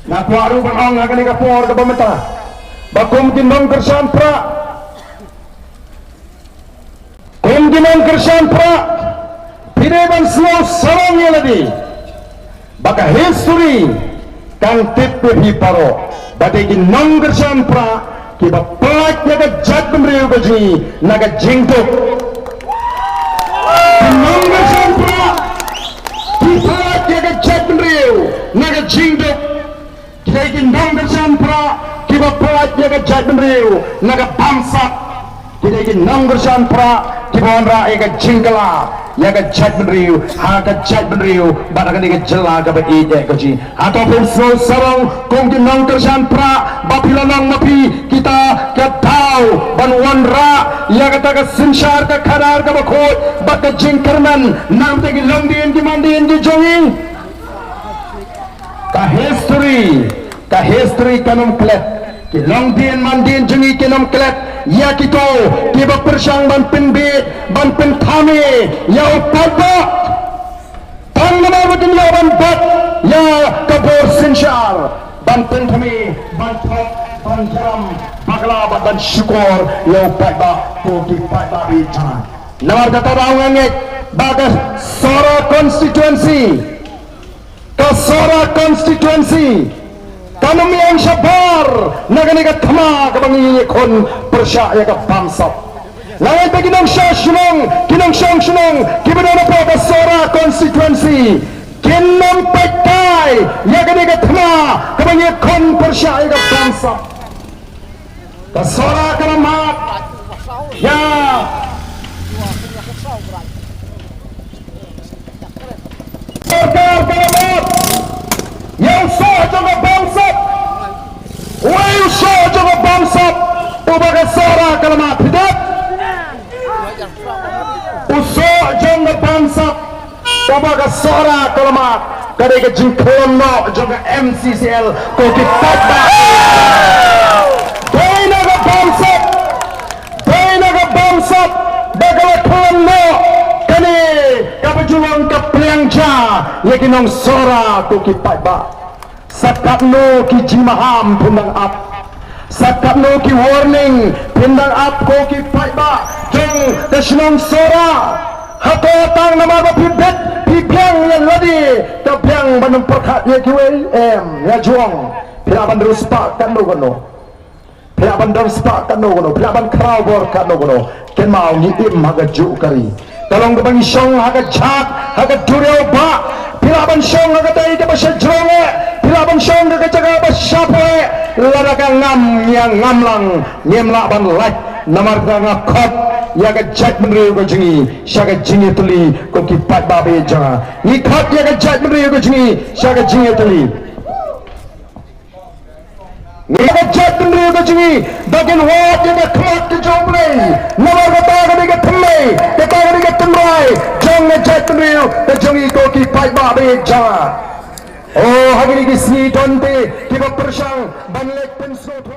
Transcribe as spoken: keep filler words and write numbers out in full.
Nga kwah ruh ban ong ha kane ka por kaba mynta ba kum ki nongkyrshan Prah, kum ki nongkyrshan Prah, phi dei ban sngewsarong ïa lade ba ka history kan tip ïa phi baroh ba dei ki nongkyrshan Prah kiba pynlait ïa ka jaitbynriew ka jong ngi na ka jingduk. Ki nongkyrshan Prah ki pynlait ïa ka jaitbynriew na ka jingduk. Ki dei ki nongkyrshan Prah kiba pynlait ïa ka jaitbynriew na ka bamsap. Ki dei ki nongkyrshan Prah kiba wanrah ïa ka jingkylla ïa ka jaitbynriew ha ka jaitbynriew bad ha kane ka jylla kaba ïeit ka jong ngi. Hato phin sngewsarong kum ki nongkyrshan Prah ba phi la long ma phi kita ka daw ban wanrah ïa kata ka synshar ka khadar kaba khuid bad ka jingkyrmen na ka bynta ki longdien ki mandien ki jong ngi? Ka history, ka history kan ym klet. Ki longdien mandien jong ngi kin ym klet ïa kito kiba pyrshang ban pynbeit, ban pynthame ïa u paidbah. Tang namar ba kim ïoh ban bat ïa ka bor synshar ban pynthame, ban thok, ban jam bakla bad ban shukor ïa u paidbah, ko ki paidbah ba ïeit jong nga. Namar kata ba nga ngeit ba ka Sohra constituency, ka Sohra constituency kan ym ïeng shabar na kane ka thma kaba ngi ïakhun pyrshah ïa ka bamsap. Nga ngeit ba ki nongshong shnong, ki nongshong shnong kiba don hapoh ka Sohra constituency kin ym peit kai ïa kane ka thma kaba ngi ïakhun pyrshah ïa ka bamsap. Ka Sohra ka la mad ïa sorkar ka la mad ïa u soh jong ka bamsap. Uei u soh jong ka bamsap uba ka Sohra ka la mad, phi dep? U soh jong ka bamsap uba ka Sohra ka la mad ka dei ka jingkhlem noh jong ka M C C L, ko ki paidbah. Dei na ka bamsap, dei na ka bamsap ba ka la khlem noh kane kaba ju long ka pliang ja ïa ki nong Sohra, ko ki paidbah. Sa katno ki jingmaham phin dang ap, sa katno ki warning phin dang ap, ko ki paidbah jong ka shnong Sohra. Hato tang namar ba phi bit, phi biang ïa lade, ka biang ban ym pyrkhat ïa kiwei? Em, ïa jong phi lah ban riewspah katno katno. Phi lah ban don spah katno katno, phi lah ban khraw bor katno katno. Kynmaw, ngi im ha ka juh ka ri. Ka long kaba ngi shong ha ka jhak, ha ka duriaw bah. Phi lah ban shong ha ka tai kaba sha jrong eh, phi lah ban shong ha ka jaka ba sha poi eh. Lada ka ngam, ngi ïa ngam lang, ngim lah ban lait. Namar kata nga khot ïa ka jaitbynriew ka jong ngi sha ka jingïatylli, ko ki paidbah ba ïeit jong nga. Ngi khot ïa ka jaitbynriew ka jong ngi sha ka jingïatylli. Ngi ka jaitbynriew ka jong ngi ba kin wad ïa ka khmat ka jong U Blei. Namar kata ka dei ka thymmei, kata ka dei ka tynrai jong ka jaitbynriew ka jong ngi, ko ki paidbah ba ïeit jong nga. O, ha kine ki sngi don te kiba pyrshang ban leit pynsngewthuh.